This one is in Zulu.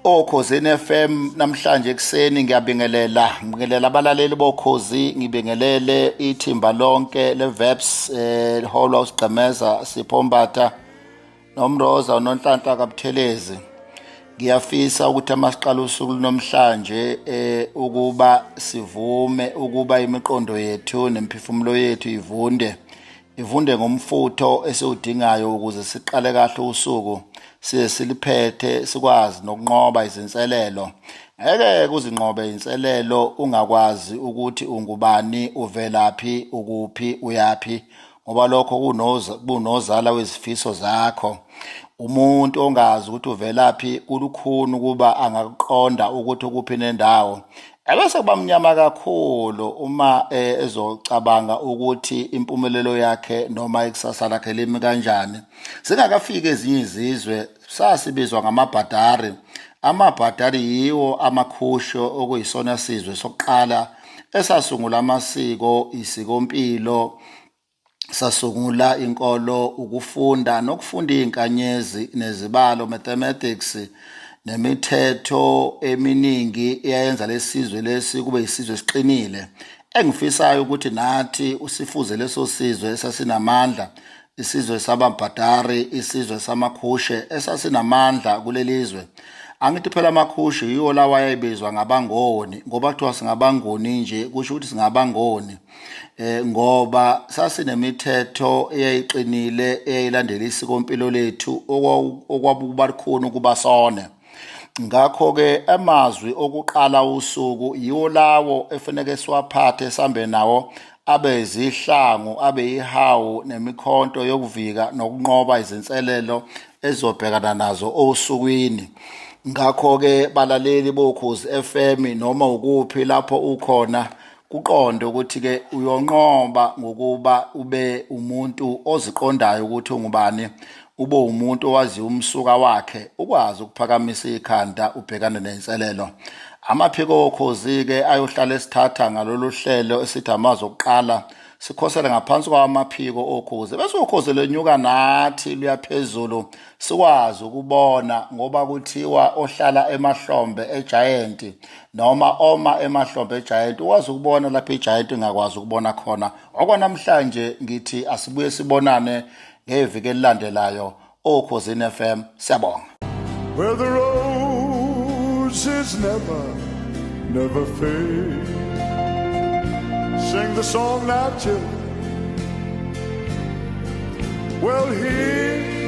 Okhozini FM namhlanje ekuseni ngiyabingelela, ngibingelela abalaleli bokhozi, ngibingelele ithimba lonke leVeps liholwa uSigqemeza Sipho Mbatha noMroza uNonhlanhla kaButhelezi. Ngiyafisa ukuthi amasiqala usuku namhlanje ukuba sivume ukuba imiqondo yethu nemiphefumulo yethu ivunde ivunde ngomfutho esiwudingayo ukuze siqale kahle usuku, siye siliphethe sikwazi nokunqoba izinselelo. Ngeke kuzinqobe inselelo ungakwazi ukuthi ungubani, uvelaphi, ukuphi, uyaphi, ngoba lokho kunozala wezifiso zakho. Umuntu ongazi ukuthi uvelaphi kulukhuni ukuba angakuqonda ukuthi ukuphi nendawo. Ebese kuba mnyama kakhulu uma ezocabanga ukuthi impumelelo yakhe noma ikusasa lakhe limi kanjani. Singakafiki ezinye izizwe sasibizwa ngamabhadari. Amabhadari yiwo amakhusho okuyisona sizwe sokuqala esasungula amasiko, isikompilo, sasungula inkolo, ukufunda nokufunda izinkanyezi nezibalo, mathematics, nemithetho eminingi eyayenza lesizwe lesi kube isizwe esiqinile. Engifisayo ukuthi nathi usifuze leso sizwe esasinamandla, isizwe sababhadari, isizwe samakhushe esasinamandla kulelizwe. Angithi phela amakhushe yiwo lawa ayebizwa ngabangoni, ngoba kuthiwa singabangoni nje kusho ukuthi singabangoni, ngoba sasinemithetho eyayiqinile eyayilandela isikompilo lethu okwabukuba lukhuni ukuba sone. Ngakho-ke amazwi okuqala usuku yiwo lawo efuneke siwaphathe sambe nawo, abe izihlangu, abe ihawu nemikhonto yokuvika nokunqoba izinselelo ezizobhekana nazo osukwini. Ngakho-ke balaleli boKhozi FM, noma ukuphi lapho ukhona, kuqonde ukuthi-ke uyonqoba ngokuba ube umuntu oziqondayo ukuthi ungubani, ube umuntu owaziyo umsuka wakhe, ukwazi ukuphakamisa ikhanda ubhekane nenselelo. Amaphiko okhozi-ke ayohlala esithatha ngalolu hlelo esithi amazwi okuqala, sikhosele ngaphansi kwamaphiko okhozi, bese ukhozi lenyuka nathi luya phezulu, sikwazi ukubona, ngoba kuthiwa ohlala emahlombe egiant noma oma emahlombe egiant ukwazi ukubona lapho igiant ingakwazi ukubona khona. Okwanamhlanje ngithi asibuye sibonane ngeviki elilandelayo Okhozini FM. Siyabonga. Where the roses never, never fade. Sing the song now, children. Well, here